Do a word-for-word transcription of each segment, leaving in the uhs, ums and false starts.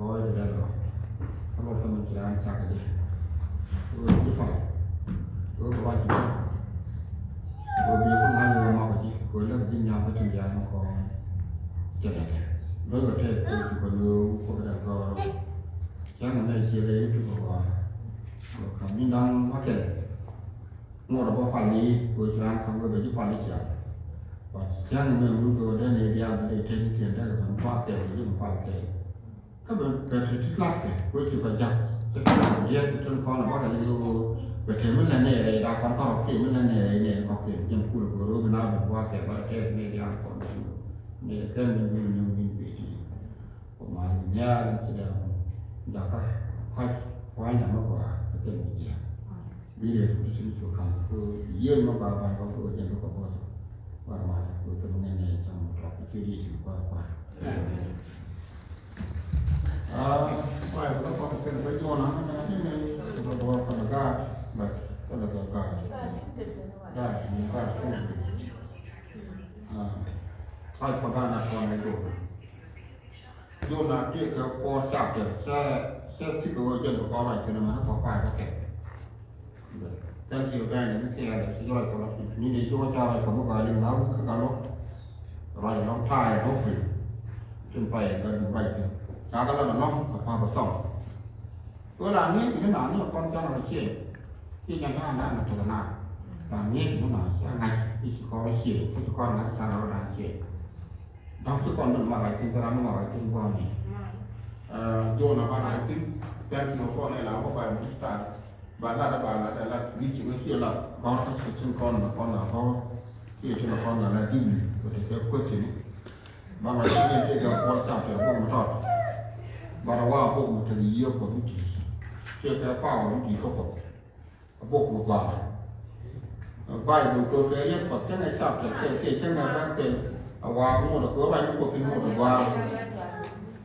Ɣöö i̱ dee lɔ kä luɔt kä min ci raan cak kɛ jɛ. Ɣöö ji̱ pal ɣöö kɛ ruac ji̱ pal ɣöö bi kun ŋa̱c ɣöö makɔ ji̱ ɣöö lek ji̱ nyaam kä tin diaal mi kɔn. Cɛ lɛ kɛ luɔc kɛ tɛth kɛ ci kɛ nööŋ kɛ kɛ dee gɔɔr. Cäŋ ɛmɛ ciɛ lɛ i̱ tukɛ gɔaa. Ɣöö ka̱m ni da̱ŋ makɛl. Ŋot a bä pal ni ɣöö ci raan ka̱m ɣöö bɛ ji̱ pal i̱ ciaŋ. But cäŋ ni mɛn wun kɛ ɣöö dee ni diaal bɛ ley tec ni kiɛn dee kɛ pɛn kua̱r kɛɛl kɛ ji̱ mi pal kɛɛl. Kä bɛ bɛ te ti lat kɛ ɣöö ci kɛ ja̱k. Cɛ kɛ lat kɛ diɛt kɛ tun kɔn a bä kɛ ni ɣöö bɛ te mi lɛ nɛɛrɛ i̱ daa kɔn kɔrɔ kiɛ mi lɛ nɛɛrɛ i̱ nɛɛrɛ kɔk kiɛ ji̱n kul kɛ ɣöö bi na bɛ kua̱r kɛɛl bä tɛth ni diaal kɔn ni kɛn ni bi ni bi ti. Kɛ mal nhial in ci dee jakä kɔc kuany amä gɔaa kä thil mi jiɛɛk. Bi riet mi tin cu ka̱m ku yieen mä ba ba ba ku jɛn ku kɛ both. War mal ku thil mi ŋɛn nɛ cam mi tɔk ku ci riet mi kua̱r kua̱r. Ah, kuay ku lɔ kɔn kɛn bä juɔn amä nɛ ni ni ku bä bɔr kɔn gaat, but kɔn kɛ gaat. Gaat ni gaat kɔn. Ah, kuay kɔn gaat na kɔn ni juɔn. Jona tëëkɛ four chapter, cɛ, cɛ fik ɣöö jɛn kɛ kɔn ruac thi̱n ɛmɛ ni kɔn pay kɛ kɛ. Thank you, Ben, ni kɛ yɛn ci ruac kɔn ni ni ci wä ca ruac kɔn ni kɔn liŋ na wi̱c kä kɛ lɔ. Ruac lɔŋ ta̱a̱ ɛ lɔ free. Tin pay kɛ du ruac thi̱n. Ca kɛ lɔ dɛ nɔŋ kɛ pa̱a̱k kɛ thɔŋ. Kɛ la ŋi̱i̱c ni na ni kɔn ca na rɔ ciëŋ. Ci jɛn ta̱a̱ na na tɛk na. La ŋi̱i̱c ni na ca ŋa̱c i̱ ci kɔn rɔ ciëŋ kä ci kɔn ŋa̱c ca na rɔ da̱a̱n ciëŋ. Dɔ̱ŋ ci kɔn ni ma rac thi̱n thil ram ni ma rac thi̱n gua̱a̱r ni. Jona ba rac thi̱n thank you kɔn ɛ la wä ba minister. Ba lat ba lat ɛ lat wi̱i̱ ci wä ci lat gɔ̱r kä ci thi̱n kɔn na kɔn na gɔ̱r. Ci thi̱n kɔn na la di̱t ni wä te kɛ question ni. Ba rac thi̱n ni tëë kɛ kuɔl cap tɛ bok mi tɔt. Ba ra wa bok mi te yiëë kuɔth mi di̱i̱t. Tëë kɛ power mi di̱i̱t kä kuɔth. A bok mi gɔaa. Bible kɛ kɛ riet Kuɔth cäŋ ɛ chapter kɛ kɛ cäŋ ɛ bäth kɛ a wa ŋot a kɛ ruac ni Kuɔth in ŋot a gɔaa.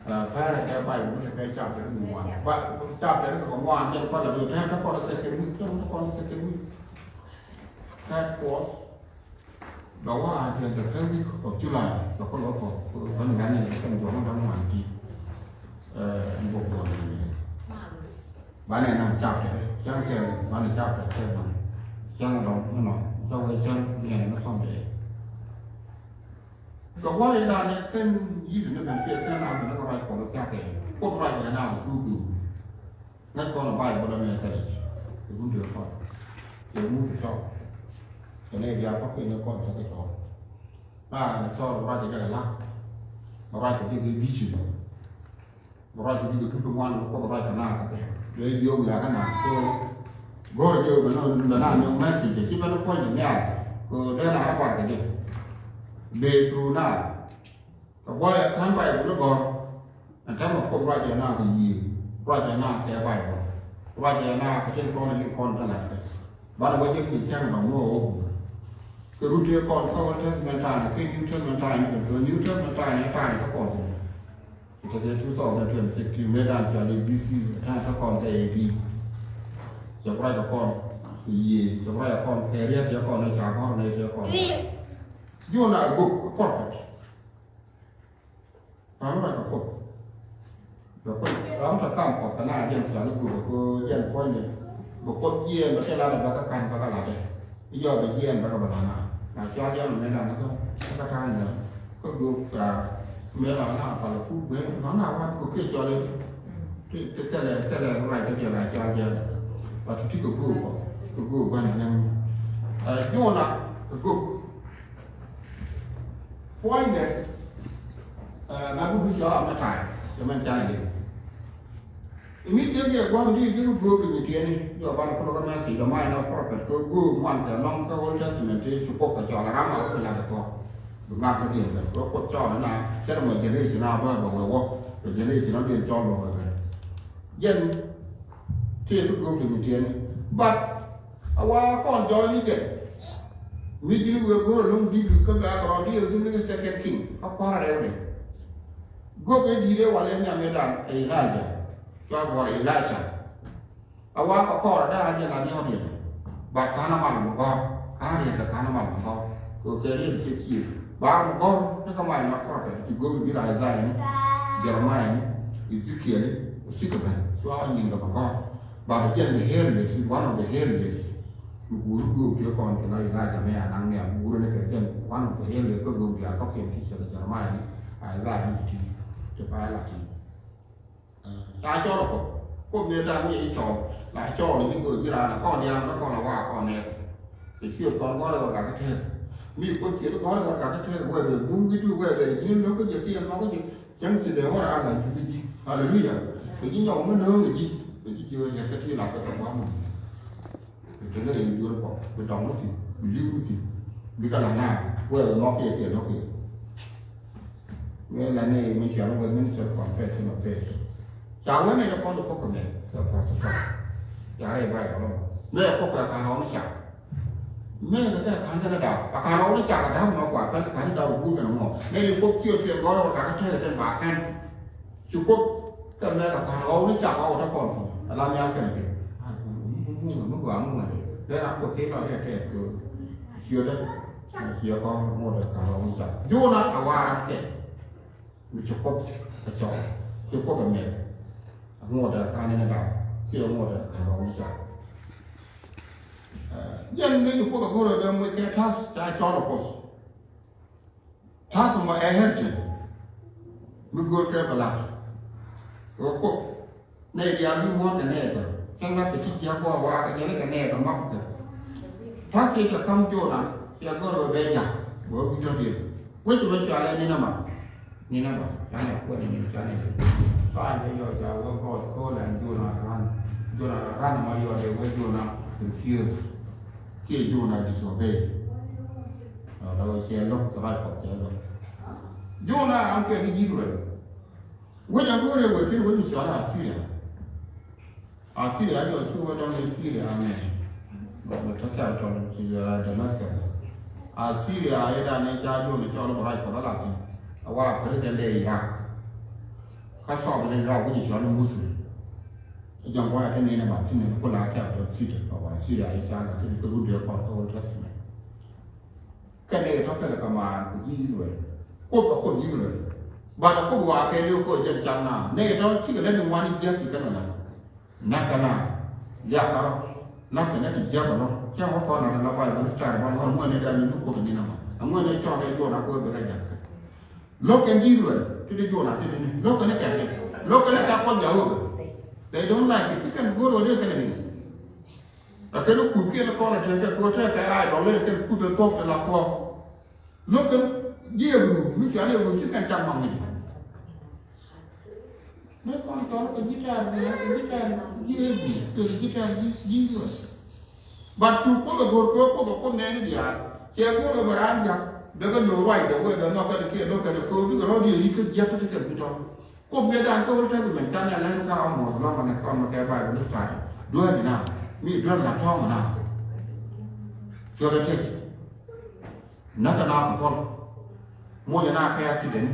Ɛ pɛrɛ kɛ Bible kɛ kɛ chapter ni ŋuan. Ba chapter ni kɛ ŋuan jɛn Kuɔth a duun tɛn kä kɔn second week, cäŋ kä kɔn second week. Third fourth. Bɛ wa jɛ the first week of July, bɛ kɔ lɔ kɔ bɛ ni gani kɛ ni jɔŋ dɔŋ wan ti. Ɛɛ, ni bok bɔ ni. Ba ni na chapter, cɛŋ kɛ ba ni chapter kɛ ba. Cɛŋ dɔŋ ni nɔ, cɛ wɛ cɛŋ ni ni Sunday. Kɛ wa ina ni kɛn yithi ni bɛn kɛ kɛn na bɛn kɛ ruac kɔ lɔ cakɛ. Kɔ ruac bɛ na tu du. Ŋäc kɔn ɛ Bayböl ɛmɛ thilɛ. Kɛ wun ti kɔn. Kɛ wun ti tɔk. Kɛ nɛ bia kɔk kɛ ni kɔn tɔk kɛ tɔk. Raa ni tɔk ruac kɛ jɛ kɛ lak. Ruac kɛ jɛ kɛ vision. Ruac kɛ jɛ kɛ tutu ŋuan kɛ Kuoth ruac kɛ na kɛ kɛ. Bɛ jiök ya kɛ na kɛ. Go̱r jiök bɛ nɔ bɛ na ni message kɛ ci bɛ ni puɔ̱ny kɛ nhial. Kɛ dee na rɛ bar kɛ jɛ. Bɛ through na. Kɛ gua̱a̱th ɛ ka̱n Bayböl i̱ gɔ̱r. Ɛn täämɛ Kuoth ruacɛ na kɛ yiëë, ruacɛ na kɛ Bayböl, ruacɛ na kɛ tin kɔn in kɔn te lat kɛ. Banɛ wä jek ni cäŋ dɔ̱ŋ ni wä wä guur. Kɛ run tëë kɔn kä Old Testament ta̱a̱n kɛ New Testament ta̱a̱n kɛ New Testament ta̱a̱n ta̱a̱n kä kɔn. Tekɛ two thousand twenty-six ti mëë dan cɔal i̱ B C ta̱a̱n kä kɔn kɛ A D. Cɛ ruacɛ kɔn kɛ yiëë, cɛ ruacɛ kɔn kɛ riɛt cɛ kɔn ɛ ca gɔ̱r nɛ cɛ kɔn. Jona a bok prophet. Ram rak kɛ Kuoth. Bɛ Kuoth ram te kam Kuɔth kɛ na jɛn cɔal i̱ guur kɛ jɛn puɔ̱nydɛ. Bɛ Kuoth jiɛɛn bɛ kɛ lat bɛ kɛ ka̱n bɛ kɛ lat ɛ. I̱ jɔɔk bɛ jiɛɛn bɛ kɛ bɛ lat na. Na cɔal jɛn mɛ na ni kä kä ka̱n jɛn. Kä guur raa mɛ la na pal ku bɛ na na wat kɛ kiɛ cɔal i̱. Ti ti thilɛ thilɛ ruac ti jɛn a cɔal jɛn. Ba ti ti kɛ guur kɔ kɛ guur gua̱n jɛn. Ɛ Jona kɛ guur. Puɔ̱nydɛ, ɛ, na bi bi cɔl a mɛ ta̱a̱, cɛ mɛn canɛ jɛ. Immediately a gua̱a̱k di ji̱ bi göök di nyi tiɛni, jɔ banɛ kulɛ kä message, jɔ ma̱a̱ inɔ prophet, kɛ göök ŋuan kɛ lɔ̱ŋ kä Old Testament ti ci Kuoth kɛ cɔl a ram a wä kɛ lat ɛ thuɔ̱k. Bi ŋa̱k kä diɛn kɛ, kɛ Kuoth cɔl a na, cɛ rɛ mɔ generation a bä bɛ wɛ wä, kɛ generation a diɛn cɔl bɛ wɛ bɛ. Jɛn, ti bi göök di nyi tiɛni. But, A wa kɔn jɔɔc ni jɛ. Mi ji̱n wëë go̱r ɛlɔ̱ŋ di̱t kä background di̱t ɛ ji̱n ni second king. A kua̱r a rɛw ni. Go̱k ɛ di̱t ɛ wal ɛ nhiam ɛ dan ɛ Elijah. Cua buɔr ɛ Elisha. A wa kɛ kɔɔr ɛ daa jɛ la diɔ̱k yɛn. Ba ka̱n a mal mi gɔ̱r. Ka̱n riɛk kɛ ka̱n a mal mi gɔ̱r. Kɛ kɛ riɛk cɛ ciëë. Ba mi gɔ̱r ni kɛ mal mi prophet. Ci go̱k di̱t Isaiah ni. Jeremiah ni. Ezekiel, cikɛ ben, cua nyin kɛ bä gɔ̱r. But jɛn the earliest, is one of the earliest. Mi guur guur ti kɔn ti la Elijah mi a naŋ ni a guur ni kɛ jɛn one of the earliest kɛ guur bia kɔkiɛn ti cɛ kɛ Jeremiah ni, Isaiah ni ti, ti pa la ti. Ca cɔl kɔ, kɔ mi da̱ŋ mi cɔl, la cɔl ni kɔ ji̱ raan kɔn diaal kɔn a wa kɔn nɛɛk. Ti ciöt kɔn gɔl wä gak kɛ tɛɛk. Mi kɔ ciöt gɔl wä gak kɛ tɛɛk, whether bum ki du, whether ji̱n lo̱k kä jɛ kiɛ mɔk kä jɛ. Cäŋ ci dee wä raan la ji̱ ji̱. Hallelujah. Kɛ ji̱ nyɔk mi nööŋ ji̱. Kɛ ji̱ ji̱ wä jɛ kä ti la kɛ tɔ guam mi. Kɛ tënä rɛy duel kɔ bi dɔŋ ni thi̱n, bi li̱w ni thi̱n, bikɛ la̱t naath wëë ɣɔk kiɛ kiɛ lo̱k kiɛ. Mëë la nɛy mi cɔal wä Ministry of Confession of Faith. Ca wee nɛy ti kɔn ti kuɔk kɛ mɛ kɛ professor. Ca rɛy Bible mɛ kuɔk kɛ ka̱n rɔɔni cak. Mɛ kɛ kɛ ka̱n kɛn daw a ka̱n rɔɔni cak a daw mɛ kua kɛn ka̱n daw guur kɛn mɔ. Nɛy ti kuɔk ciö piɛn gɔrɛ wä ka̱n kɛ tɛk kɛ tɛn ba kɛn. Ci Kuoth kɛ mɛ kɛ ka̱n ɣɔw ni cak ɣɔw te kɔn thi̱n ala nhial kɛn kɛ. Mi gɔaa mi ŋuɛ̈t dee na Kuoth thiec lɔc tɛt tɛt kɛ ciötdä. Ciɛ kɔn ŋuɔ̱t ɛ ka̱n ɣɔw ni cak. Jona a wa̱a̱ ram kɛ mi ci Kuoth ɛ cɔk, ci Kuoth ɛ mɛk. Ŋuɔ̱t ɛ ka̱n ni da̱a̱ kiɛ ŋuɔ̱t ɛ ka̱n ɣɔw ni cak. Jɛn ŋäc Kuoth ɛ go̱r ɛ bɛ moc kɛ ta̱th ca cɔl ɛ Kuoth. Ta̱th mɔ ɛ urgent. Mi go̱o̱r kɛ bɛ lat. Ɣöö Kuoth nɛy diaal mi muɔ̱ɔ̱n kɛ nɛɛkɛ. Cäŋ lat kɛ ti jiäk bä waak kɛ jɛn kɛ nɛɛkɛ mak kɛ. Ta̱th thiec kɛ ka̱m Jona, cɛ go̱o̱r bɛ bɛ jak bɛ wä gui̱c dɔ̱diɛn. Wec mɛ cɔalɛ Ninɛba. Ninɛba canɛ kuɛn ni canɛ. Tha̱a̱ŋ kɛ yɔc ca wä gɔɔc ko̱o̱l ɛn Jona ran. Jona ran mɔ yɔc ɛ wä Jona refuse. Kiɛ Jona disobey. Ɛ, la wä cɛ lo̱k kɛ rac kɔk cɛ lo̱k. Jona ram kɛ ni ji̱ Israel. Wec a go̱o̱rɛ wec thi̱n wec mi cɔal Asiria. Asiria jɔc cu wä dɔ̱ŋ ni Syria amɛ. Mɛ tɔ capital ti, ɛ, Damascus. Asiria ɛ dan ni ca Jona cɔl bɛ rac kɔk a la thi̱n. A wa president de Iraq. Kä Southern Iraq wec mi cɔal Mosul. Jɔ̱ŋ gua̱a̱th ti Ninɛba thi̱n ku la capital city of Assyria i̱ ca la thi̱n kä run dee kɔn kä Old Testament. Kɛn nɛy tɔ̱ kɛn kɛ maan kɛ ji̱ Israel. Kuoth kɛ Kuoth ji̱ Israel. But Kuoth wa kɛɛliw kɛ jɛn cam naath. Nɛy tɔ̱ cikɛ lät in ŋuan i̱ jiäk ci kɛn kɛ la̱t. Näk kɛ naath. Liak kärɔ̱. Näk kɛ nɛy ti jiäk ɛlɔ̱ŋ. Cäŋ wä kɔn nath la Bible study ban wä ŋuɛn ni dee ni luk Kuoth ni Ninɛba. Ŋuɛn ni cɔɔk ɛ Jona kɛ wee bɛ kɛ ja̱k. Lo̱k kɛn ji̱ Israel ti di Jona ti di ni lo̱k kɛn kɛn ni lo̱k kɛn kɛn kɔc ja̱ wee. They don't like it. Ci kɛn go̱o̱r wä dee kɛn ni. Ɛ kɛn kuth kiɛn kɔn ɛ tekɛ kɛ wä tekɛ idol ɛ kɛn kuth ɛ thuɔ̱k ti la thuɔ̱k. Lo̱k kɛn ji̱ Hebrew mi cɔal Hebrew ci kɛn cam nɔŋ ni. Ni kɔn cɔl kɛ ji̱ tɛɛr ni kɛ ji̱ tɛɛr ji̱ Hebrew kɛ ji̱ tɛɛr ji̱ Israel. But cu Kuoth ɛ go̱o̱r kɛ Kuoth ɛ Kuoth nɛɛni diaal. Cɛ go̱o̱r ɛ bɛ raan jak dee kɛ lo̱o̱r ruacdɛ wee bɛ nhɔk kɛn kiɛ lo̱k kɛn kɛ ko̱o̱r bikɛ rɔ̱ diɛ yi̱t kä jiäk kä ti kɛn ti tɔ̱. Kuoth mi da̱a̱n kä Old Testament ca nɛ lɛn kä Amos lɔ̱ŋ kɛ nɛ kɔn mɛ kɛ Bible study. Dueer inɔ mi dueer la tɔ̱ɔ̱ŋ inɔ. Cuɔth ɛ tec. Näk kɛ na kɛ thɔl. Muɔnyɛ na kɛ accident.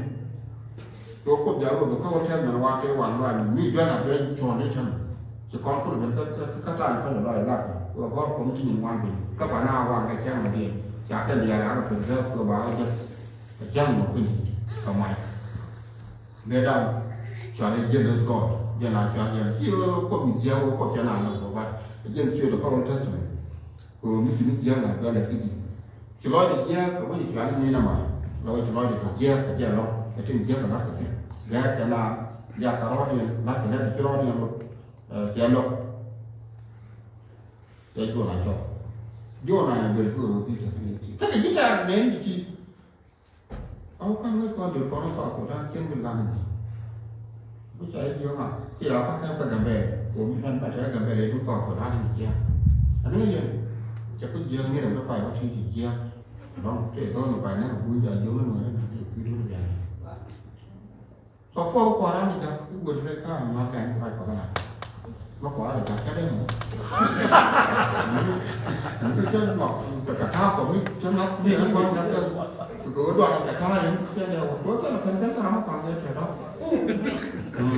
Kɛ Kuoth ja̱ wee bɛ kä Old Testament wa tëë wan luac mi dueer la dueer cuɔ̱ɔ̱ŋ i̱ tɛm. Ci kɔn kulɛ ben kä kä kä ta̱a̱ in kɔn luac lak. Kɛ gɔ̱r kɔn ti nyin wan ben kä ba na wan kɛ cäŋ ma diɛn ca kɛ liaal a kɛ preserve kɛ ba wä jɛ. Kɛ cäŋ ma kui̱n kɛ mac. Mëë dan cɔal i̱ jealous God, jɛn a cɔal jɛn ci ɣöö Kuoth mi jiääk ɣöö Kuoth cɛ naath lɔ kɛ bat. Jɛn ciöt ɛ kä Old Testament. Kɛ ɣöö mi ci mi jiääk la bɛl ɛ ki ji̱. Ci lɔcdɛ jiääk kɛ wec cɔal i̱ Ninɛba. La wec ci lɔcdɛ kɛ jiääk kɛ jɛ lɔ̱ŋ kɛ tin jiääk kɛ la̱t kɛ thi̱n. Gɛɛt kɛ naath, liak kɛ rɔɔdiɛn, la̱t kɛ lɛt ci rɔɔdiɛn lo̱k. Ɛ, cɛ lo̱k. Cɛ Jona cɔk. Jona ɛ bel kɛ ɣöö bi cɛ kɛ ni ti. Tekɛ ji̱ tɛɛr nɛn ti. Ɔw ka̱n wec kɔn dee kɔn South Sudan cien wi̱n lan ni. Mi ca i̱ jiɔk a kiɛ a ka̱n kɛ Gambɛl. Kɛ mi lan bɛ tɛ Gambɛl i̱ dun South Sudan ni jiɛk. Ani ŋäc yɛn cɛ ku jiɛk ni rɛm dee pay wä ti ti jiɛk. Lɔŋ tëë dhɔn ni pay ni kɛ gui̱n ca jiɔk ni nuɔ̱ɔ̱ri ni ti kui̱ dun bian. Sɔ kuɔ kuaran ni jak i̱ wet rɛ ka ma kɛn kuac kɔ bana. Ma kuaran jak cɛ dee mɔ. Ni kɛ cɛ mɔ kɛ ka taa kɔ mi cɛ ŋa̱k mi ɛ kuaran jak kɛ kɛ wä duan kɛ taa ni cɛ dee wä kɛ kɛ kɛ kɛ kɛ ma kuaran kɛ cɛ dɔ. Hmm.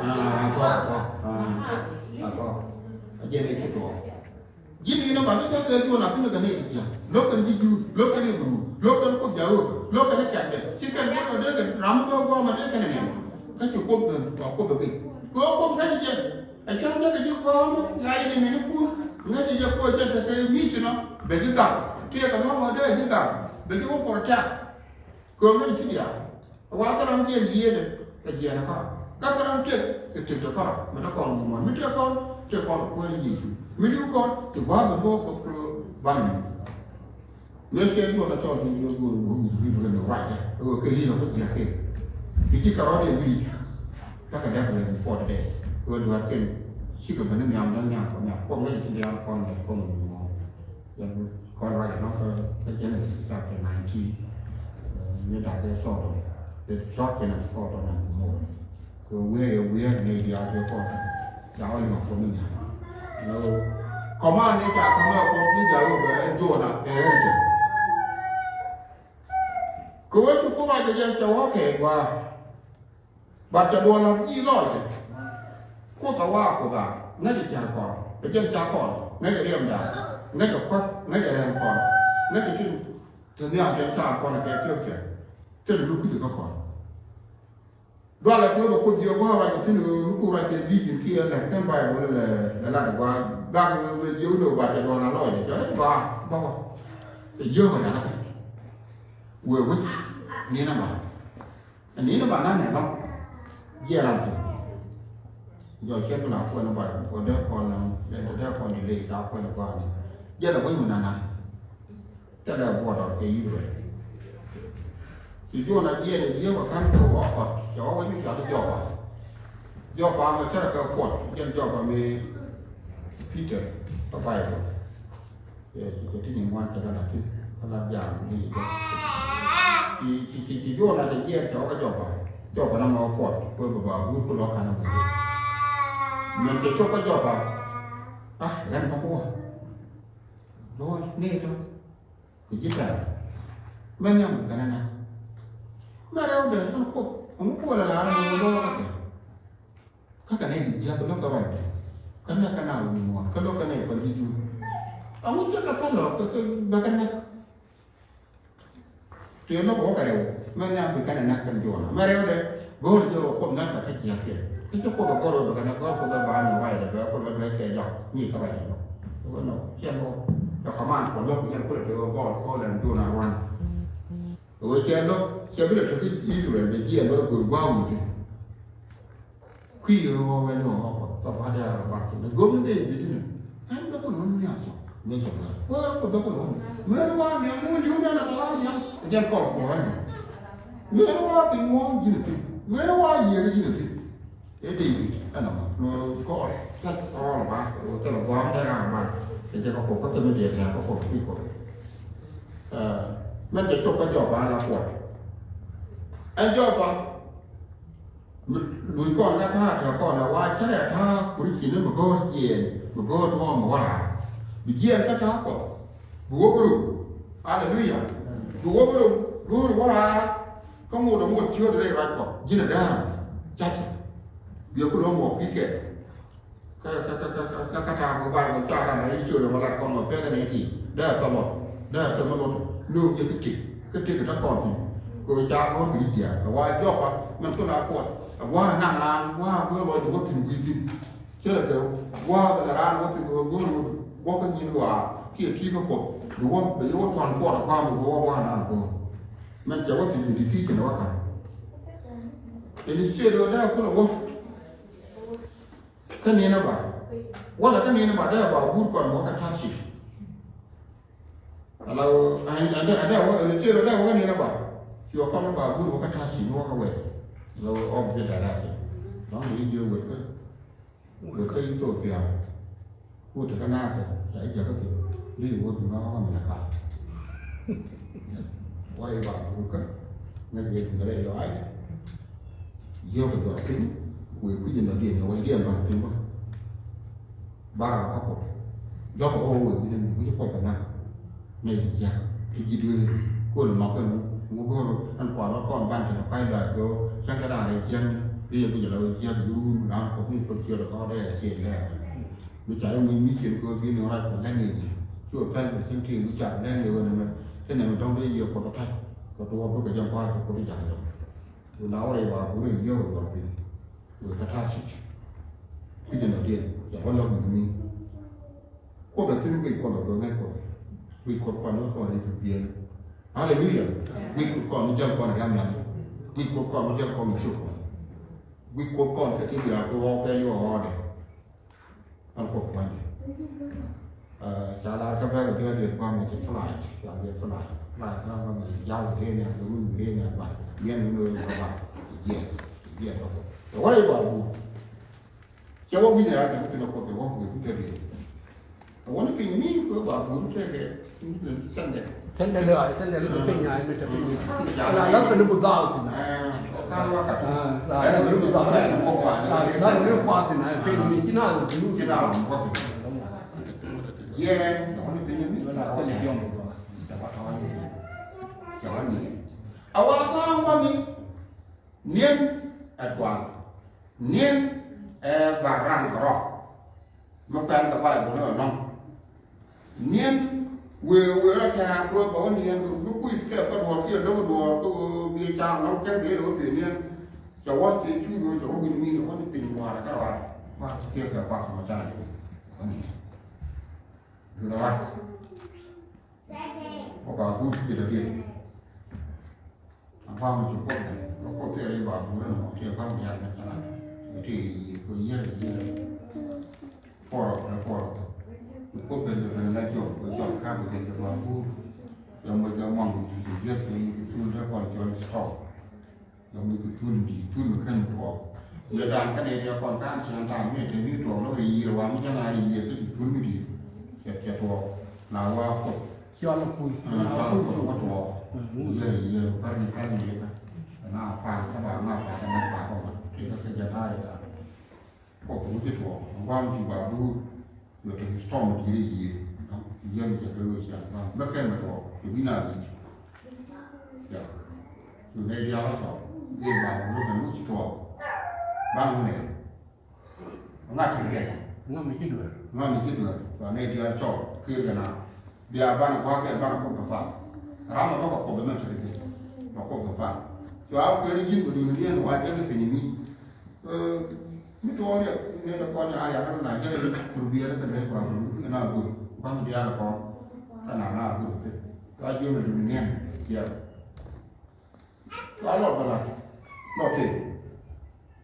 Ah, a tɔk, a tɔk. Ah, a tɔk. A jɛ ni ti tɔk. Ji̱n inɔ ba ti tɔk kɛ Jona ti ni kɛ ni ti jiak. Lo̱k kɛn ji̱ Juudh, lo̱k kɛn Ibru, lo̱k kɛn Kuoth Cɛ wä lo̱k kɛn kɛn kɛ ci kɛn kɛn kɛ dee kɛ ram kɛ guɔ̱ɔ̱m a dee kɛn nɛn. Kä ci Kuoth ben kua Kuoth ben kɛ kua Kuoth ŋäc jɛ. Ɛ cäŋ jɛ kɛ ji̱ guɔ̱ɔ̱m la yɛ ni mɛn kun ŋäc jɛ kua jɛ kɛ kɛ mi ci nɔ bɛ ji̱ gam. Tiɛ kɛ nɔmɔ dee ji̱ gam bɛ ji̱ wä protect. Kɛ ŋäc ci diaal. Wa thil ram jiɛn yiëëdɛ kɛ jiɛn kä kä thil ram tëk kɛ tëk tɛ kärɔ mi te kɔn guɔ̱ɔ̱m mi tëk kɔn tëk kɔn kuäär Yecu mi diw kɔn ti gua̱a̱r bɛ bo̱o̱k kɛ kɛ ban mi. Mëë cɛ duɔl a cɔl ni duɔl duɔl duɔl duɔl duɔl duɔl duɔl ruacdɛ. Ɣöö kɛ li̱n ɔ kä jia̱k kɛn. Bi ci kɛ rɔɔd yɛ wi̱i̱. Kä kɛ dɛk lɛ before today. Ɣöö duɔ̱ɔ̱r kɛn. Cikɛ ben ni nhiam däŋ nhiam kɔ nhiam. Kɔm ŋäc ci nhiam kɔn dɛ kɔn ni mɔ. Yɛn kɔn ruacdɛ nɔ kä kä Genesis chapter nineteen. Ni dak kɛ Sodom. Destruction of Sodom and Gomorrah. Kɛ wee yɛ wee ni diaal kɛ kɔn. Ca wä nyɔk kɔn ni nhiam. Lo kɔman ni ca kɔn wä kɔn ni diaal wä bɛ Jona ɛ ɣɛr jɛ. Kɛ wee ci Kuoth a jɛ jɛ cɛ wä kɛ gua. Ba cɛ duɔl a ji̱ lɔc jɛ. Kuoth a wa Kuoth a ŋäc jɛ cɛr kɔn. Kɛ jɛn ca kɔn ŋäc jɛ riɛm daal. Ŋäc jɛ kua̱th ŋäc jɛ rɛn kɔn. Ŋäc jɛ tin te nhiam te ca kɔn kɛ piɔk cɛ. Te lu kui̱c kä kɔn. Dualɛ kɛ bɛ Kuoth jiök gua̱a̱r ruac kɛ thi̱n ɣöö mi ku ruac kɛ vision kiɛ lɛ kɛn Baibol lɛ lɛ lat gua̱a̱r. Gak ɣöö bɛ jiök ni ɣöö ba cɛ duɔl a lɔc jɛ cɛ rɛc ba ba wä. Cɛ jiök ɛ lat kɛ wee wec ni na ba ni na ba na nɛ lɔŋ. Jiɛ ram thi̱n jɔc cɛ bi na kuɛn ba wä dee kɔn dee kɔn di ley ca kuɛn gua̱a̱r ni jɛ lɛ wec mi na na. Thilɛ buɔt ɔ kɛ Israel. Ci Jona jiɛɛn i̱ Yiëë wä ka̱n kɛ wä kɔt cɛ wä wä cu cɔal i̱ Jɔpa. Jɔpa mɛ cärɛ kɛ puɔt jɛn Jɔpa mëë Peter kä Baibol. Ɛ ci kɛ ti ni ŋuan cɛ kɛ la̱t thi̱n kä la̱t jam ni i̱ jɔk. Ci ci ci ci Jona cɛ jiɛɛn cɛ wä kä Jɔpa. Jɔpa na mɛ wä puɔt kuɛ bɛ ba guur ku lɔ ka̱n a guur. Mɛn cɛ cop kä Jɔpa. Ah ɣän bä kuɔ. Lord, ni lɔ. Kɛ ji̱ tɛ̈r mɛ nhiam kɛ kɛnɛ nɛ. Mɛ rɛwdɛ ɛn Kuoth ɛŋu puɔlɛ la rɛm ɣöö lɔɔk kä kɛ. Kä kɛ nɛy ti jiäk lo̱k kɛ ruacdɛ kä näk kɛ na wi̱i̱ muɔ̱ɔ̱n kä lo̱k kɛ nɛy kuan ji̱ Jur. Ɛŋu cä kɛ päl ɔ kɛ kɛ bɛ kɛ näk. Tëë lo̱k wä kɛ rɛw mɛ nhiam bi kɛnɛ näk kɛn Jona mɛ rɛwdɛ. Go̱o̱r jɛ wä Kuoth näk kɛ kä jiäk kɛ kä cä Kuoth ɛ go̱r wä bɛ kɛnɛ go̱r Kuoth ɛ ba ni ruacdɛ bɛ Kuoth ɛ bɛ kɛ jɔk ni kɛ ruacdɛ jɔk. Wä nɔ cɛ lo̱k kɛ kɔman kɔ lo̱k kɛ jɛn Kuoth ɛ tëë wä go̱r Kuoth ɛ Jona ruan. Wä cɛ lo̱k cɛ bi lɛ tɔ̱ kä Israel bɛ jiɛn bä go̱r gua̱a̱ wi̱i̱ thi̱n. Kui̱ ɣöö wä wɛl ni ɣɔw kɔ thɔp ɣa̱t dee ɣa̱t ɣa̱t ɣa̱t ɣa̱t go̱m ni dee bi ti ni. Ɛn bä kulɛ wä ni a thɔp ni cɛ bä wä kɔ bä kulɛ wä ni mɛ ni wa ni a ŋuun diu ni a na wa ni a jɛn kɔl kɔ wä ni mɛ ni wa bi ŋuɔ̱n ji̱n a thi̱n mɛ ni wa yiëë ni ji̱n a thi̱n. Ɛ David ɛn a ma ni kɔɔl thɛl kɔɔl ba thɛl gua̱a̱m dee ɣa̱t ɣa̱t ɣa̱t kɛ jɛ kɔ kɔ kɔ thɛl mi dee tɛ̈ɛ̈ kɔ kɔ ki kɔ. Mɛn cɛ cop kä Jɔpa la kuɔt ɛn Jɔpa. Mi luc kɔn kä ta̱a̱ tɛ̈ kɔn ɛ wa cärɛ ta̱a̱ Kurithian mi go̱o̱r jiɛɛn mi go̱o̱r duɔ̱ɔ̱m mi wä raar. Bi jiɛɛn kä ta̱a̱ Kuɔth bi wä bi rum. Aleluya. Bi wä bi rum duɔ̱ɔ̱r wä raar. Kä ŋot ɛ ŋot ciöt rɛy ruac Kuɔth ji̱n ɛ däär. Ca̱cä. Biɛ ku lo̱ŋ wä kui̱ kɛ. Kä kä kä kä kä kä ta̱a̱ bä Baibol ca ran a history ma lat kɔn ma pekɛ nɛ ti dee thɔmɔ dee thɔmɔ lot. No̱o̱ŋ jɛ kä tik kä tik kä ta̱a̱ kɔn thi̱n. Kɛ ɣöö ca ŋo̱o̱r kɛ ri diaal kɛ wa Jɔpa mɛn kä la kuɔt ɛ gua̱a̱r naŋ raan gua̱a̱r gua̱a̱r lɔc wä thi̱n gui̱i̱ thi̱n. Cɛ lɛ kɛ gua̱a̱r bɛ lɛ raan wä thi̱n kɛ ɣöö go̱o̱r wä wä kä nyin ɣɔaa kiɛ ti̱i̱ kä kuɔth bi wä bɛ yɛ wä tuan kuɔt ɛ gua̱a̱r mi wä wä gua̱a̱r naŋ go̱o̱r. Mɛn cɛ wä thi̱n kɛ decision ɛ wä ka̱n. Instead ɣöö dee kulɛ wä. Kä ni̱n ɛ ba wala kä ni̱n ɛ ba dee ba guur kɔn wä kä Tarshish. Ala wä ɛn ɛn dee ɛn dee wä ɛn dee wä kä ni̱n ɛ ba. Ci wä kɔn ba guur wä kä Tarshish wä kä west. Ala wä opposite direction. Lɔ̱ŋ ni jiö wet kä wet kä Ethiopia. Ku te kä Nathɛr ca ji̱ jakä thil ri wä bi ŋɔk kä Malaka. Wa i̱ ba dukä ŋäc yɛ duŋ rɛy lɔaac. Jiök kɛ dhuɔt piny wëë kui̱c in dɔ̱diɛn ni wec diɛn ba piny bä. Bar kä Kuoth jɔk kä wëë kui̱c in kui̱c Kuoth kɛ nak. Nɛy ti jiäk ti ji̱ dueer kol mɔk kɛ ŋu ŋu go̱o̱r ɛn kual wä kɔn ban te ni kua̱c lɔaac kɛ ɣöö cäŋ kɛ da̱a̱n rɛy jiäk ni ri yɛ guic ala wä jiäk ji̱ ruun raan Kuɔth ni Kuoth ciöt ɛ kɔn rɛy ɛ ciëŋ lɛɛr. Mi ca yɛ muc mi cien kɛ ɣöö bi ni ɣöö rac kɛ lɛn ni ji̱ cu ɛ pɛl kɛ cieŋ ti mi ca lɛn ni ɣöö nɛmɛ te nɛmɛ dɔ̱ŋ dee yiëë Kuɔth ɛ ta̱c. Kɛ tuɔɔk bikɛ jɔŋ pa̱a̱r kɛ Kuoth i̱ ja̱ŋ jɔŋ. Wëë la wä rɛy wa buri yio̱w ɛ gɔr piny. Wëë kä ta̱a̱ cic. Kui̱c ɛn dɔ̱diɛn cɛ wä lɔk ni mi. Kuoth ɛ thi̱n guic Kuɔth ɛ guic ŋäc Kuɔth. Guic Kuoth kɔn ni kɔn ri thi̱n piɛn. Aleluya. Guic Kuoth kɔn ni jäl kɔn ri amian. Guic Kuoth kɔn ni jäl kɔn ni ciok kɔn. Guic Kuoth kɔn kɛ ti diaal kɛ ɣɔɔk kɛ yuɔk ɣɔɔdɛ. An kɔ puɔ̱nydɛ. Ca lar kä bɛ̈ɛ̈r diɔ̱ɔ̱r diet gua̱a̱r mɛ ci flight, ca biɛ flight. Flight kä gua̱a̱r mɛ jal ri ni a ri ni a ba. Yɛn ni lo ni ba. Jiɛ. Jiɛ ba. Cɛ wä i̱ ba bu. Cɛ wä wi̱ni a jɛ kuthi na kuthi wä wi̱ni kuthi diet. Wä ni piny ni kɛ ba bu ni tɛkɛ. Sɛndɛ. Sɛndɛ lɛ, sɛndɛ lɛ piny a mi tɛ piny. La la piny bu daw ti na. Kan wa ka. La la piny bu daw ti na. La la piny bu daw ti na. Piny mi ci na lu. Ci na lu ko ti. Yɛ, wani piny mi. La sɛndɛ jom. Awä ka̱a̱ŋ bä mi. Ni̱en ɛ dual. Ni̱en ɛ baraŋ kɛ rɔ. Mi kuɛn kɛ Baibol ni ɔnɔŋ. Ni̱en wëë wëë rɔ tɛ̈ɛ̈k kɛ bä wä ni̱en kɛ mi kui̱ skɛp kä duɔ̱ɔ̱r kiɛ dɔ̱k duɔ̱ɔ̱r kɛ ɣöö biɛ ca̱a̱ŋ lɔ̱ŋ cäŋ dee rɛ wä pee ni̱en. Cɛ wä thiee cuc ɣöö cɛ wä wi̱n mi̱i̱n wä ni piny duaar kä ɣaar. Wä thiee kɛ kuak kɛ mɔ ca̱a̱ŋ dee wä ni̱en. Duundɛ ɣaar. Wä ba guut ti dɔ̱diɛn. A ba̱a̱ŋ cu Kuoth bɛ, kä Kuoth tëë rɛy ba guut ɛn ɣɔ̱ tëë ba̱a̱ŋ diaal mɛ cɛ lat. Tëë yiëë kɛ yiëë kɛ yiëë. Puɔrɔ kɛ puɔrɔ. Cu Kuoth ben kɛ ben la jɔk, kɛ jɔk ka̱p kɛ ben kɛ ba guut. Jɔk mɛ jɔk mɔŋ kɛ yiëë kɛ yiëë kɛ thul dee kɔn cɔl stop. Jɔk mi kɛ tuul mi di̱i̱t, tuul mi kän tuɔɔk. Yɛ dan kä nɛy diɛ kɔn kaan ciaŋ ta̱a̱ mi te mi tuɔɔk lɔ ri yiëë wa mi jɛ ŋa̱ ri yiëë kä ji̱ tuul mi di̱i̱t. Cɛ cɛ tuɔɔk na wa Kuoth. Cɔl Kuoth. Cɔl Kuoth wä tuɔɔk. Yɛ ri yiëë pär ni pär ni yɛ kä. Na pa̱a̱n kä ba ŋa̱ pa̱a̱n kä na pa̱a̱n kä ma. Ti kä kä jɛ ta̱a̱ yɛ ta̱a̱. Kɔ kɛ wä ti tuɔɔk gua̱a̱m ti ba duur. Yɔ te storm ti ri yiëë. Yɛn cɛ kɛ wee cia gua̱a̱m bä kɛn mɛ tuɔɔk kɛ wi̱n a wi̱c. Ya. Yɔ nɛ diaal a cɔɔk yɛ ba duur kɛ wä ti tuɔɔk. Ban wä nɛ ŋa̱t kɛ kɛ ŋa̱t mi ci duer. Ŋa̱t mi ci duer. Yɔ nɛ diaal cɔɔk kiɛ kɛ na. Bia banɛ gua̱a̱k kɛ banɛ kuɔth kɛ pal. Ram a bä kɛ kuɔth ɛmɛ te kɛ bä kuɔth kɛ pal. Cua wä kuɛɛni ji̱n bä duuni diɛn wa jɛn kɛ piny mi. Mi tuɔɔk riɛk ni lɛ kɔn ya̱a̱ ya̱a̱ kɛ na jɛn kɛ thur biɛl kɛ rɛy kɔn kɛ na gur. Ba̱n diaal kɔn kɛ na na gur kɛ. Cua jiɛn kɛ duuni niɛn jiɛl. Cua lɔt bä la lɔt tëë.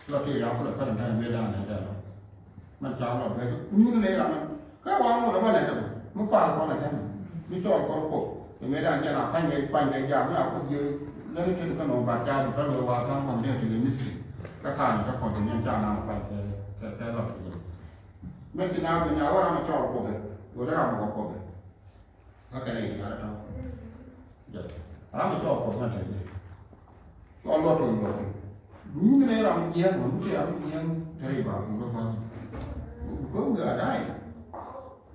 Lɔt tëë ya̱a̱ kulɛ pɛn da̱a̱n mëë da̱a̱n da̱a̱n da̱a̱n lɔt. Mɛn ca lɔt bɛ nyuŋ nɛ ram mɛn kä wa ŋot ɛ bä lɛ tɛ bä mi paal kɔn ɛ tɛn mi cɔɔl kɔn kok. Ɛ mëë da̱a̱n jɛn a pa̱ny kɛ pa̱ny kɛ jam mi a kuth jiɛ lɛn kɛn kä nɔ ba ca bä kä lɔ wa tha̱a̱ŋ kɔn dee ti lɛ mistri. Kä ka̱a̱n kä kɔn ti nyɛn ca na pa̱ny kɛ kɛ lɔt kɛ jɛ. Mɛn ti na bä nya wä ram ɛ cɔɔl kok ɛ wä dee ram ɛ kɔ kok ɛ. Kä kɛn i̱ diaal ɛ tɔ̱. Jɛ ram mi cɔɔk Kuɔth mɛ te jɛ. Cɔɔl luɔt wi̱i̱ luɔt wi̱i̱. Nyuŋ ni ram jiɛɛn wä mi ti ram jiɛɛn te ri ba kuŋ kä kua̱n. Kä wi̱i̱ a da̱a̱ i̱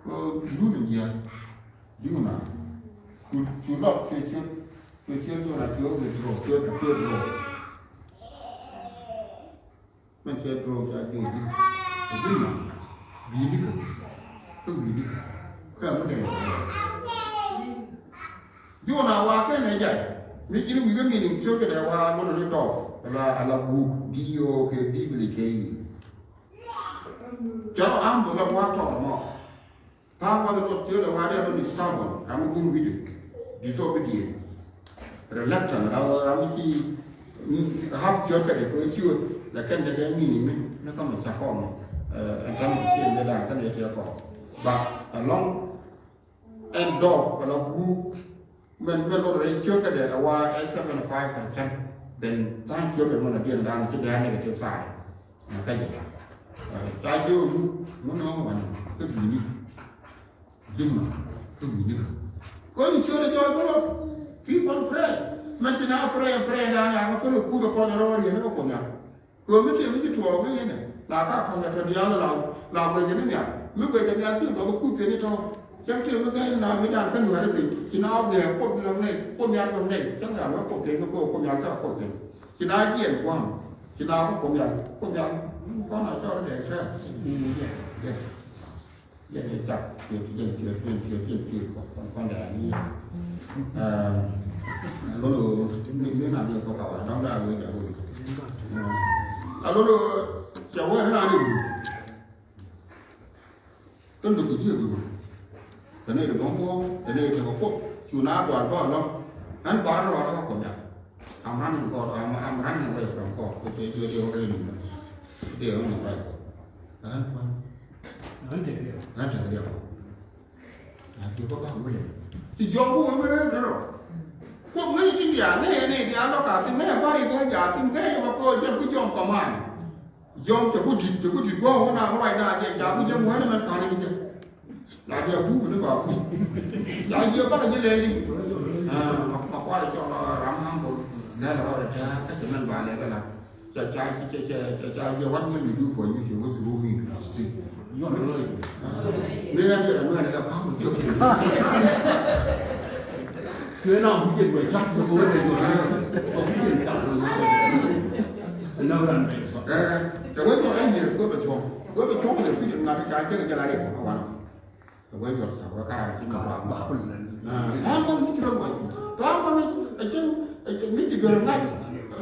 kä duun in jiɛɛn. Ji̱ wun a cu cu lɔt cuɛ ciöt cuɛ ciöt duun a cuɛ wä bi drop cuɛ cuɛ drop. Mɛn cɛ duɔ̱ɔ̱k ca jiök ji̱ ɛ ji̱n ma bi̱i̱ni kä kä wi̱i̱ni kä kä mi dee. Jiök na wa kɛn ɛ jay mi ji̱n wi̱i̱ kä mi̱i̱ni ciöt kɛ dee wa lotdɛ ni dɔɔk ala ala guuk D O K Bibili kɛ yi. Cɛ rɔ am bä la wa tɔɔk mɔ. Pa̱a̱m wath ɛ luɔt ciöt ɛ wa̱a̱ dee rɔ ni stubborn, ram mi bum wi̱cdɛ, disobedient, reluctant, ram ram mi ci hap ciöt kɛ dee kɛ ciöt, lɛ kɛn dee kɛ mi ni mi ni kä mi ca kɔn. Ɛn tɛm kɛ ciöt mi da̱a̱n kɛn yɛ tiɛ kɔn. Ba ɛlɔŋ ɛn dɔɔk kɛ la guuk. Mɛn mɛn lɔt rɛy ciöt kä dee ɛ wa ɛ seventy five percent. Then tha̱a̱ŋ ciöt kɛ mɛn a diɛn da̱a̱n ci dee a negative side. Mɛ kä jɛ ca jiök ŋu ŋu nööŋ wan kä bi̱i̱ni. Ji̱n mɔ kä bi̱i̱ni kä kɔn ciöt ɛ jɔɔc bä lɔt. People pray. Mɛn ci na pray pray da̱a̱n a kä thol ɛ kuth ɛ kɔn ɛ rɔɔd yɛn ɛ kä kuɔth nhial. Kɛ ɣöö mi tëë mi ci tuɔɔk mi ŋi̱nɛ la ka kɔn kɛ tɔ diaal la la guɛcɛ ni nhial. Mi guɛcɛ nhial ci dɔk kut thieni tɔ̱. Cäŋ tëë mi gäi na mi dan kä nuɛɛri piny ci na wä guiɛɛk kuoth bi lɔŋ nɛy kuoth nhial lɔŋ nɛy cäŋ ran wä kuoth thieni kɛ ɣöö kuoth nhial cä kuoth thieni. Ci na jiɛɛn gua̱a̱m ci na wä kuoth nhial kuoth nhial. Kɔn a cɔɔl dɛɛk tɛɛr. Yes. Yɛn ɛ cak ciöt yɛn ciöt yɛn ciöt yɛn ciöt kɔ kɔn kɔn dɛ ani. Ɛɛ Alo̱lo, mi, mi na mi kɔk a wa dɔ̱ŋ da wee ja̱ wee. Alo̱lo, cɛ wee na ni wee. Kä luk ji̱ wee. Tɛ ni di bäŋ bɔ, tɛ ni di kɛ kɔk. Cu na dual bä lɔŋ. Ɛn bar rɔ la kɔk da. I'm running God, I'm, I'm running away from God. Kɛ kɛ kɛ kɛ kɛ ni. Di ŋɔ ba. Ɛn kɔn. Ɛn tɛ kɛ. Ɛn tɛ kɛ. Ti jɔŋ ku wee mi rɛm ni rɔ. Kuɔk ŋäc ti diaal ŋäc ni diaal lɔ ka ti ŋäc bari ŋäc ja ti ŋäc ba ko jɛn ku jɔŋ kɔman. Jɔŋ cɛ ku dit, cɛ ku dit bɔ wä na ruac na jɛ ca ku jɛn wä ni mɛn kani jɛ. La diaal ku ni ba ku. Ca jiɛ baka jiɛ lɛli. Ah, ma, ma kual cɔ ram hambo. Lɛl rɔ da ka cɛ mɛn ba lɛ ka la. Ca, ca, ca, ca, ca, ca, what can we do for you? She was through me. See? You are right. Ni ya dira nua ni ka pamu joki. Kue na huje kue chak kue kue kue kue. Kue huje chak kue kue. Na ran. Eh, ta wai kue ran ye kue bɛ chong. Kue bɛ chong le kue na ka ca jɛ jɛ la de. Awana. Kɛ gua̱c yɔl ca wä ka̱a̱r ci mi ba ba. Tɔ̱a̱ŋ kɔn mi ci rɔ gua̱c. Tɔ̱a̱ŋ kɔn mi ci, mi ci duer ŋa̱c.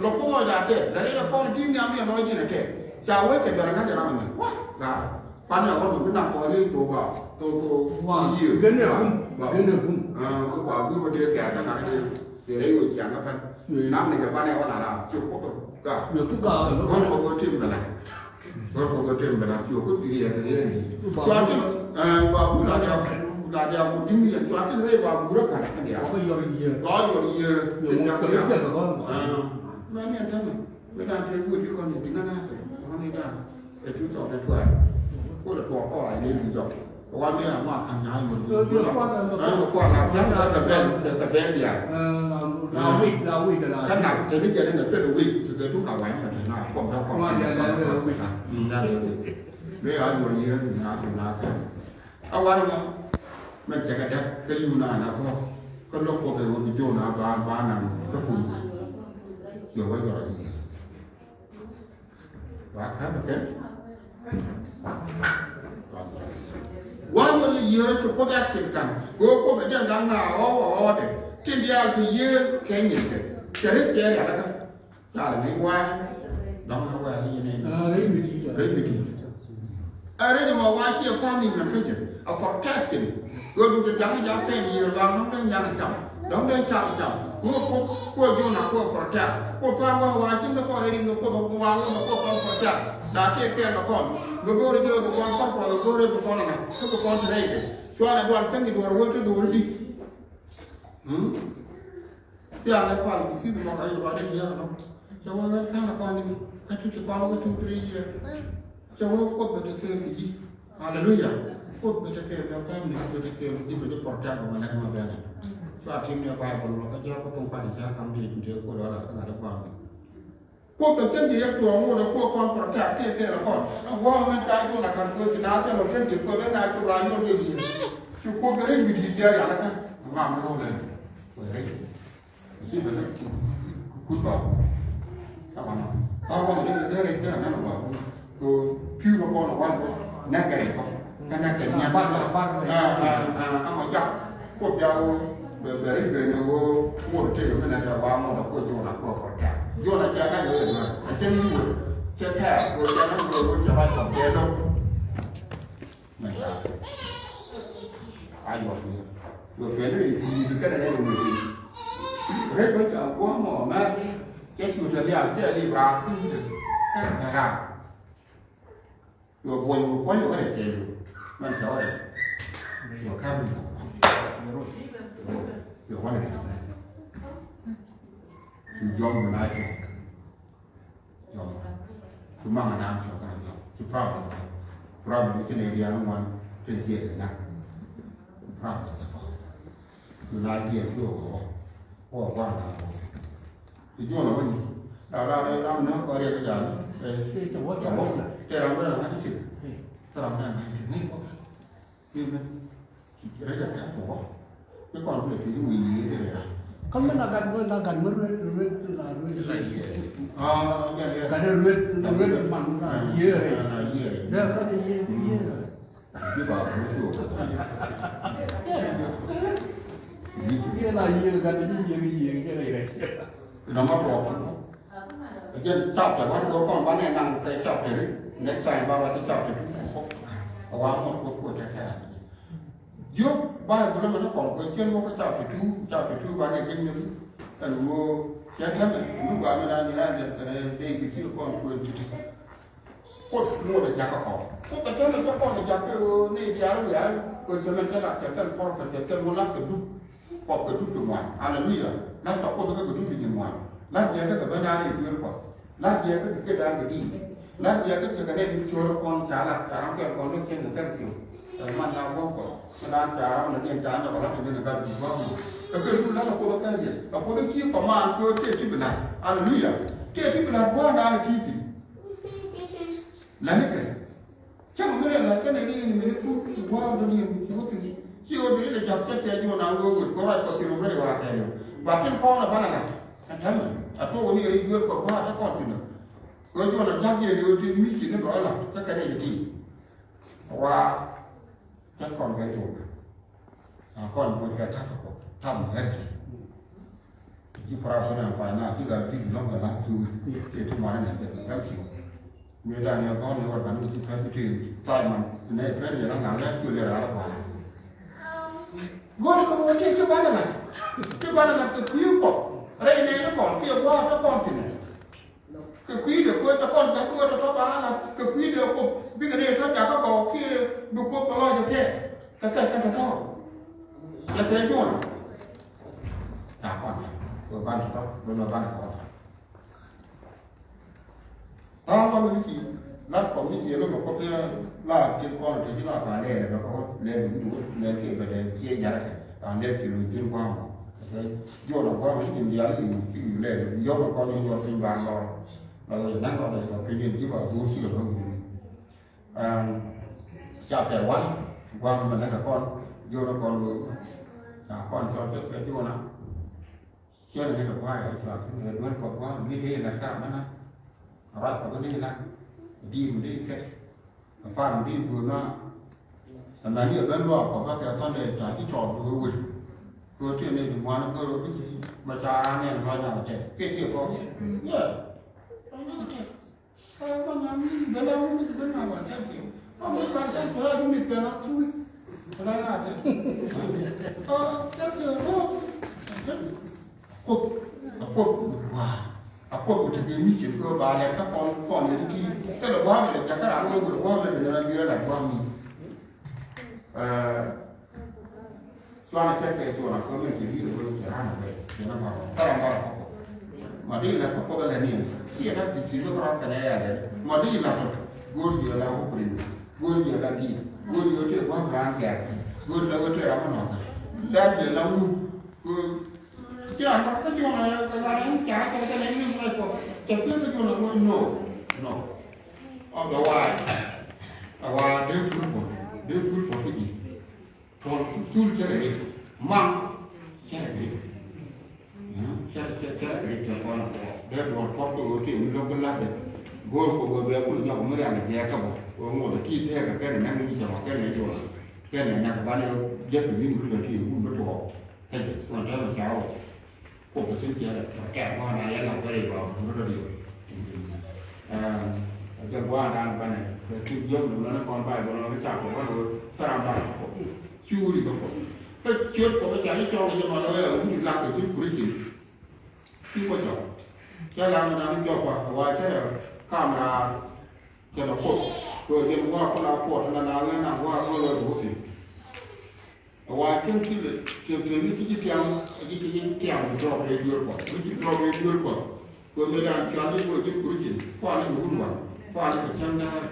Lɔ kuŋ ɔ ja tɛt la rɛy la kɔn ti nhiam ni lɔc ji̱n ɛ tɛt. Ca wee kɛ duer ŋa̱c ram mɛ. Wa gaar. Pan ya wä mi na kɔn ni to ba to to. Wa yier. Gɛn ɛ hum. Gɛn ɛ hum. Kɛ ba gur wä dee kɛ a kɛ ŋa̱c dee. Tëë rɛy wec ciaŋ kä pɛn. Nam ni kɛ banɛ wä la ram ci wä kɛ gaak. Gɔn kɛ wä tim bɛ la. Gɔn kɛ wä tim bɛ la ci wä kɛ riɛk riɛk ni. Cua tim, eh, ba bu la dia, la dia ku dim yɛ cua tim rɛy ba bu rɛ kan kan dia. Ba yɔr yier. Ba yɔr yier. Yɛ wä kɛ riɛk kɛ gɔn. Mɛ ni ɛn tɛmɛ. Mɛ na tɛ wä di kɔn ni di na na tɛ. Kɔn ni da. Ɛ two thousand twelve. Kuɔlɛ tuɔɔk kɔɔr a yɛn bi jɔk. Kɛ wan mi a ŋɔak ka̱n nyaay wä. Ɛ, ɛ, kuɔɔk a thia̱ŋ kɛ bɛl, kɛ bɛl ya. Ɛ, la wi̱c, la wi̱c, la. Kä nak te ni jɛ ni na thil wi̱c, te te duk a wa̱ny mɛ te na kuɔm dɔ̱k kɔm. Ŋɔak yɛ lɛ lɛ wi̱c. Mm, na lɛ wi̱c. Mi a yol yɛ ni na tu na kɛ. A war mɔ. Mɛn cɛ kɛ dɛk, kä li̱w na na kɔ. Kä lo̱k kɔ kɛ wä bi jona ba, ba na kä kun. Yɔ wä yɔrɔ yɛ. Wa ka̱n kɛ. Wa yol yier ci Kuoth action ka̱n. Kɛ ɣöö Kuoth ɛ jɛn da̱ŋ na ɣɔw ɣɔw dɛ. Tin diaal ti yier kɛ nyin kɛ. Cɛ ri cɛ rial kä. Ca lɛ ŋäc wa̱a̱. Dɔ̱ŋ na wa̱a̱ ri nyin. Ri mi di̱i̱t. Ri mi di̱i̱t. Ɛ rɛc ɛmɔ wa ciɛ kua̱r ni mɛn kä jɛ a protection. Ɣöö duŋ cɛ ja̱ŋ ja̱ŋ pɛn yiëër ba nɔŋ dee nyaŋ cam dɔ̱ŋ dee cam cam. Ŋu Kuoth Kuoth Jona Kuoth protect Kuoth tha̱a̱ŋ wä wa cin dee kɔn rɛc in kɛ Kuoth wa ŋu na Kuoth kɔn protect. Da tëë kɛɛl kɛ kɔn bɛ go̱o̱r jɛ bɛ kɔn kɔn kɔn bɛ go̱o̱r bɛ kɔn ɛmɛ kä bɛ kɔn te rɛc kɛ cuanɛ dual kɛn i̱ duɔr wä te duɔr di. Thiaŋɛ kual bi thi̱th mɔ ka yɛ ruac i̱ jiäk ɛnɔ. Cɛ wä ɣän ka̱n ɛ kual ni kä cu ti kual wä two three year. Cɛ wä Kuoth bɛ tekɛ kɛ ji̱. Haleluya. Kuoth bɛ tekɛ bɛ family bɛ tekɛ bɛ ji̱ bɛ ji̱ protect bɛ mɛ nɛk mɛ bɛnɛ. Cua tim ni ɛ Bible mɔ kä jiäk kä thoŋ kuac i̱ jiäk ka̱m ti ti tëë Kuoth wala kä ŋa̱t ɛ family. Kuoth bɛ cäŋ kɛ yɛ tuɔɔŋ ŋot ɛ Kuoth kɔn protect tëë kɛɛl ɛ kɔn. Ɛ guɔ̱ɔ̱k mɛn ca Jona ka̱n Kuoth ci naath cɛ lɔ ken ci Kuoth ɛ naath ci ruac nyɔl kɛ yiëë. Ci Kuoth bɛ rɛc wi̱i̱ di̱i̱t jiɛɛr yal ɛ ka̱n. Ɛ ŋa̱m ni ro̱l ɛn. Kuoth rɛc. Ci bɛ rɛc. Kut ba. Taban. Taban rɛc rɛc rɛc rɛc nɛn ba. Kɛ pi̱w kɛ kɔn ɛ wal bä nɛk kɛ rɛc kɔ kä nɛk kɛ niɛn kä mɔ jak. Kuoth bia wä bɛ bɛ ri ben ni wä ŋot tëë mi nɛ tɛ wa ŋot a kuoth Jona kuoth kɔn tɛk Jona cɛ ŋa̱c wä ɛ duer a cɛ ni wä cɛ kɛɛk wä cɛ ŋa̱c wä wä cɛ ba cɔk cɛ lo̱k. Mɛ ca a yuɔk ni wä pɛn ni ri ti ti kɛnɛ nɛ wä ti ret wä ca guɔ mɔ mɛ cɛ cu tɛ dhial cɛ li bra ti ti kɛnɛ bɛ ra. Yɔ buɔy wä buɔy wä rɛ kɛɛl. Mɛn cɛ wä rɛ. Yɔ kam ni. Yɔ wä rɛ. Yɔ jɔm wä na cɛ. Yɔ. Cu maŋ a naan cɛ wä rɛ yɔ. Cu problem. Problem ci nɛ diaal ŋuan. Tin ciɛ dɛ na. Problem cɛ kɔ. Cu na diɛ cu wä wä. Wä wä na wä. Ti juɔn a wä ni. Ra ra ra ram na kɔ riɛk a jal. Ɛ. Ti ti wä ti wä. Ti ram bɛ na ti ti. Ti ram bɛ na ti ni kɔ. Ti ni. Ti rɛ ja ta kɔ. Ti kɔn bɛ ti ni wi ni ti rɛ ra. Kam na gat mi na gat mi ruet ruet la ruet. Ah, ya ya. Gat ruet ruet man na yie. Na yie. Da ka yie yie. Ji̱ ba bru cu. Yɛn a yiëë gat ni yiëë yiëë kɛ rɛy rɛy. Nɔmɔ tuɔɔk. Jɛn chapter one kɛ kɔn banɛ naŋ kɛ chapter. Next time ba ruac chapter two. A wa mot ko ko ta kɛ. Jiök Bible mɛ ni kɔn ko cien wä ko chapter two, chapter two banɛ jɛn ni. Ɛn wo cien tämɛ ni ba mɛ na ni na ni kɛn dee bi ci kɔn ko ti ti. Kuoth ŋot ɛ jakä kɔn. Kuoth ɛ tɛmɛ cä kɔn ɛ jakä ɣöö ni diaal wiaa kɛ cɛ mɛn cɛ lat cɛ kɛn pɔr kɛ cɛ kɛn wä lat kɛ dup. Kuɔth kɛ dup ti ŋuan. Aleluya. Lat kɛ Kuoth kä kɛ dup ti nyin ŋuan. Lat jiɛk kä kɛ ben da̱a̱n in duel Kuɔth. Lat jiɛk kä kɛ kɛ da̱a̱n kɛ di̱i̱t. Lat jiɛk kä kɛ kɛ nɛn in ciöör kɔn ca lat ca ram kɛn kɔn dee cieŋ kɛ thank you. Ɛ man na guɔ̱k Kuɔth. Kä da̱a̱n ca ram ni diɛn ca nyɔk ɛ lat in diɛn ɛ gat dup gua̱a̱k mɔ. Kɛ kɛ dup lat ɛ Kuoth ɛ kɛɛl jɛ. Ɛ Kuoth ɛ ci kɔmaan kɛ ɣöö tëë ti bi lat. Aleluya. Tëë ti bi lat gua̱a̱k naan ɛ ti̱i̱ thi̱n. La̱t ni kɛ. Cäŋ mi rɛl la̱t kɛnɛ ni ni mi ni kut gua̱a̱r dɔ̱diɛn ci wä thi̱n. Ci wä bi ilɛ ja̱p cä tɛ̈c wä na wee wet kɔ rac kɔ thil wä rɛy wa kɛn yɔ. Ba tin kɔn a banɛ la̱t. Ɛ täämɛ a tuɔk wä ni rɛy dueer kɔ gua̱a̱r tä kɔn thi̱n ɔ. Kɛ wä juɔn a ja̱k yɛ ni wä ti mi ci ni bɛ wä la̱t kä kɛn ilɛ ti. Wa cä kɔn kɛ tuɔk. A kɔn kɔn kɛ ta̱th kɔ tam hɛt. Ji̱ problem in finance, ji̱ gat busy lɔ̱ŋ kɛ last two weeks. Kɛ ti ŋuan in kɛ kɛ kɛ kiw. Mëë dan yɛ gɔ̱n yɛ wä dan ji̱ pɛn ti tëë Simon nɛ pɛn yɛ na ŋa̱l last two lɛ rara gua̱n. Gɔ̱n kɛ wä ti ti banɛ la ti banɛ la kɛ kui̱ kɔ rɛy nɛ ni kɔn kiɛ gua̱a̱r tɔ kɔn thin. Kɛ kui̱dɛ kuɛ tɔ kɔn ja̱k kuɛ tɔ tɔ ba ala kɛ kui̱dɛ kop bikɛ ni tɔ jakä kɔ kiɛ bi kop kɛ lɔc tɛ kɛ kɛ kɛ tɔ tɔ. Kɛ kɛ juɔn. Ca kɔn ja̱k kuɛ ban tɔ tɔ bi mɛ ban kɔn. Tha̱a̱ŋ kɔn mi ci lat kɔn mi ci lɔ kɔn kop la tin kɔn ti ci la ba lɛ lɛ kɔn lɛ bi du lɛ ti bɛ lɛ ci ja̱k kɛ ba lɛ ti lu tin kɔn mɔ. Juɔn a gua̱a̱th mi ji̱n diaal i̱ wut i̱ lɛ yɔm a kɔn i̱ yɔm piny ba lɔr. La wee naŋ rɔɔdɛ jɔk piny in ji̱ ba guur ci kɛ bä wuni. Chapter one gua̱a̱th mi näk a kɔn jiɔn a kɔn wee. Ca kɔn cɔl cɔl kɛ jiɔn a ciɛn a näk a gua̱a̱th a cɔal kɛ duel kɔ gua̱a̱th mi dee la ka mɛ na. Ruac kɔ mi dee la di mi dee kɛ. Ɛ pan bi duun na. Ɛ mɛn yɛ ben luaak kɔ bä kɛ thɔn dee ca ji̱ cɔɔk duun wet. Kɛ ɣöö tëë nɛy ti ŋuan ɛ gör ɣöö bi ci mɛ ca raan nɛn luac na kɛ tɛth kiɛ ciɛ kɔk. Yɛ. Luac na kɛ tɛth. Ɛ bä na mi ben na wun bi ben na wun tɛth kiɛ. Ɔ mi ban tɛth kɛ la bi mit kɛ na tui. Kɛ la na tɛth. Ɔ tɛth kɛ ɣöö. Kuoth, a Kuoth mi gua̱a̱r, a Kuoth mi tekɛ mi cin kɛ ba lɛt kä kɔn kɔn yɛ ti ti. Thilɛ gua̱a̱r mi lɛ jakä raan wee wut gua̱a̱r mi lɛ lɛ yɛ la gua̱a̱r mi. Ɛɛ, cuanɛ cɛ kɛ cuanɛ kɛ mi ci ri̱i̱r wee ci raan wee ci na ba kä raan ba kɔ. Ma di la kɔ kɔ lɛ ni. Ci yɛ na ti si mi kɔ raan kɛ nɛ ya lɛ. Ma di la kɔ. Go̱o̱r jiɛ la wä prin. Go̱o̱r jiɛ la di. Go̱o̱r jiɛ wä ti gua̱a̱r raan kɛ. Go̱o̱r la wä ti raan ma nɔ kɛ. La jiɛ la wä. Go̱o̱r Ci a mak kä juɔ̱ɔ̱ŋ ɛ ɛ ɛ ca kɛ kɛ nɛ ni mɛ kɔ cɛ piɛ kä juɔ̱ɔ̱ŋ ɛ wä no no. Ɔ bɛ wa̱a̱ ɛ wa̱a̱ dee thul puɔ̱t dee thul puɔ̱t kä ji̱. Puɔ̱t thul cɛ rɛ rik maŋ cɛ rɛ rik. Cɛ cɛ cɛ rɛ rik cɛ kɔn dee duɔl puɔ̱t kä ɣöö ti mi lo̱k kä la̱t dee. Go̱o̱r kɔ ɣöö bɛ kul nyɔk mi riam jɛ kä bɔ ɣöö ŋot ɛ ti tɛɛk ɛ kɛn ɛ nɛk ni cɛ mɔ kɛn ɛ juɔ̱ɔ̱ŋ kɛn ɛ nɛk banɛ jek mi mi lo̱k ɛ ti mi mi tuɔɔk. Kä jɛ kuɔn tɛmɛ ca wä. Kuoth kä tin ciɛ rɛ tɔ kɛɛk gua̱a̱r na yɛn la bɛrɛ ba bur rɔ diw. Ɛ jɛ gua̱a̱r dan banɛ bɛ tin jiök ni mɛn kɔn Bayböl ni ca kɔ wä ni wä thɛr a bar kɔ. Ci wuri bä kɔ. Kä ciöt kɔ bä ca ci cɔk ni jɛ ma lɔ yɛ wuri lak kɛ tin Christian. Ci kɔ jɔk. Cɛ la ni na ni jɔk kɔ wa cɛ rɛ kam raar. Cɛ na Kuoth kɛ jɛn gua̱a̱r kɔ la Kuɔth na na wä na gua̱a̱r kɔ lɔ duɔ̱pi. Ɛ wa cieŋ ti lɛ tiɛm tiɛm mi ci ji̱ tiam ɛ ji̱ ci ji̱ tiam bi drɔɔk kɛ duel Kuɔth mi ci drɔɔk kɛ duel Kuɔth. Kɛ mëë dan cual ni kɛ ji̱ Christian kuan ni kɛ wun wan kuan ni kɛ cäŋ däär.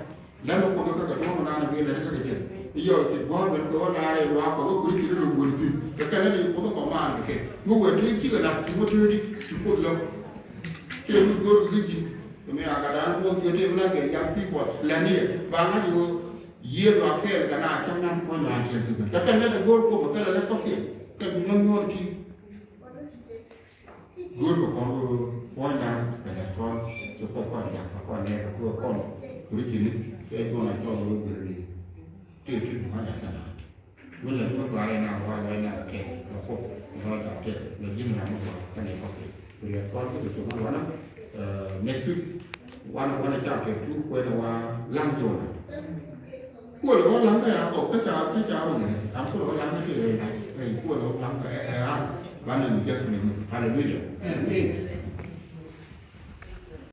Lɛn ni Kuoth kä kɛ duɔ̱ɔ̱ŋ naan bi lɛn kä kɛ jɛn i̱ yɔw ci gua̱a̱r ben kɛ wä naar ɛ luaak kɛ wä Christian ni lun wun thi̱n kɛ kɛn ni Kuoth kɔ maan kɛ kɛ mi wee ti ci kɛ lat ci wä tëëdi ci Kuoth lä. Tëë mi go̱o̱r kɛ ji̱ kɛ mëë a gat dan Kuoth ji̱ tëë mi lat kɛ young people lɛn ni yɛ ba ŋa̱c i̱ wä. Yiëë luaak kɛɛl kɛ na cäŋ nan puɔ̱ny naan kɛɛl thikɛ. Dee kɛn lɛt ɛ go̱o̱r kuɔk ɛ thilɛ lɛt kɔ̱kiɛn kɛn bi ŋäm nyuɔ̱ɔ̱n ti. Go̱o̱r kɛ kɔn kuɔ̱ny naan kɛ lɛt kɔn cɛ kuɔth kɔn jak kɛ kɔn nɛɛk kɛ kuɔth kɔn kuri cini kɛ juɔn a cɔl wee gör ni. Tëë ti duŋ a lɛt kɛ naan. Wun la mi gɔaa rɛy na wa wɛy na tɛth la kop la da tɛth la ji̱n na mi gɔaa ka ni kɔp. Ku riɛk kɔn ku tu ma wana, eh, next week wana wana chapter two kwen wa laŋ jona. Kuɔl wa laŋ ka ya kɔp ka cha ka cha wa ngene. Am kuɔl wa laŋ ka ti rɛy na rɛy kuɔl wa laŋ ka ɛ ɛ as. Ba na mi jek ni. Hallelujah. Amen.